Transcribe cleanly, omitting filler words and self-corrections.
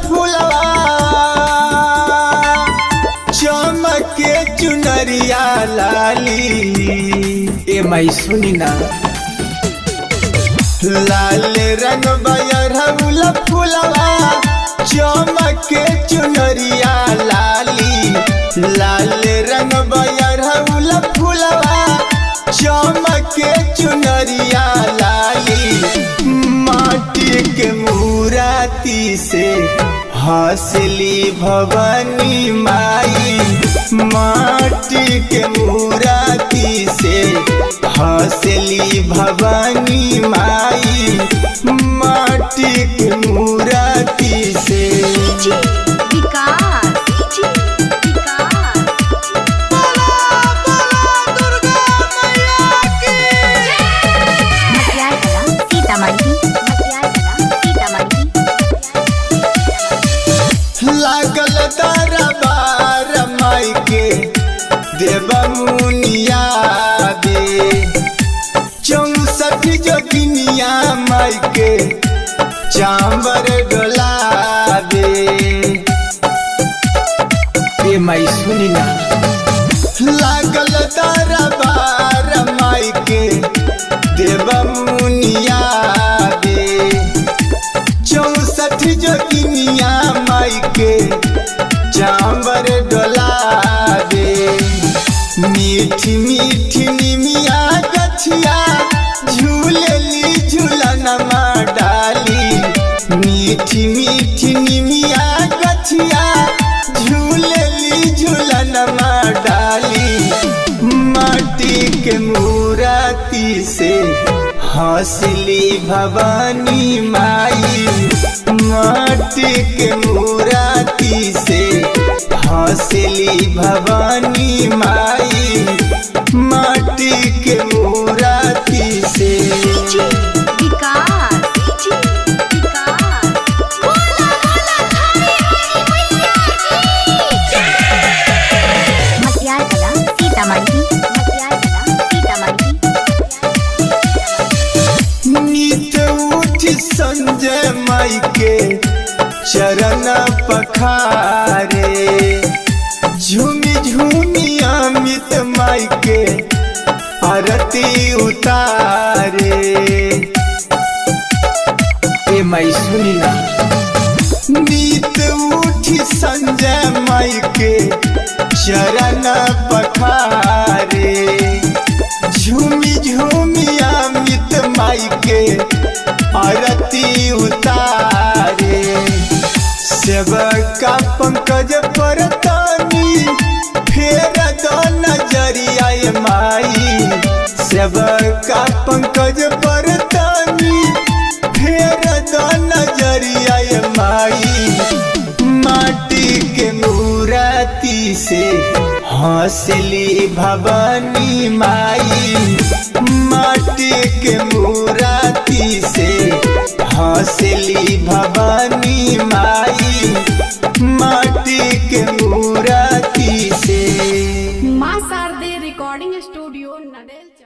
फुलवा चमके चुनरिया लाली। ए माई सुनी ना, लाल रंग बयरहुल फुलवा चमके चुनरिया लाली। लाल रंग बयरहुल फुलवा चमके चुनरिया लाली। माटी के मूरति से हंसली भवानी माई। माटी के मूरति से हंसली भवानी माई। माटी के मूरति से। विकास विकास मटियार कला सीतामढ़ी। मटियार कला सीतामढ़ी। लागल दरबार माई के देव मुनिया दे। 64 जोगिनिया माई के चांबर डोला दे। ए माई सुनी ना, लागल दरबार माई के देव मुनिया दे। 64 जोगिनिया माई के चांबर डोला दे। मीठी मीठी निमिया गछिया झूलेली झूलनमा डाली। मीठी मीठी निमिया गछिया झूलेली झूलनमा डाली। माटी के मूरति से हंसली भवानी माई। माटी के मूरति से हंसली भवानी माई। माटी के मूरति से। विकास विकास मटियार कला सीतामढ़ी। मटियार कला सीतामढ़ी। नित उठ संजय माई के चरण पखारे। झूमी झूमी अमित माई के आरती उतारे। ए माई सुनी ना, नित उठ संजय माई के चरण पखारे। झूमी झूमी अमित माई के आरती उतारे। सेवका पंकज परतानी फेर दो नजरिया माई। सेवका पंकज परतानी फेर दो नजरिया माई। माटी के मूरति से हंसली भवानी माई। माटी के मूरति से हंसली भवानी माई। माटी के मूरति से। माँ शारदे रिकॉर्डिंग स्टूडियो नडेल।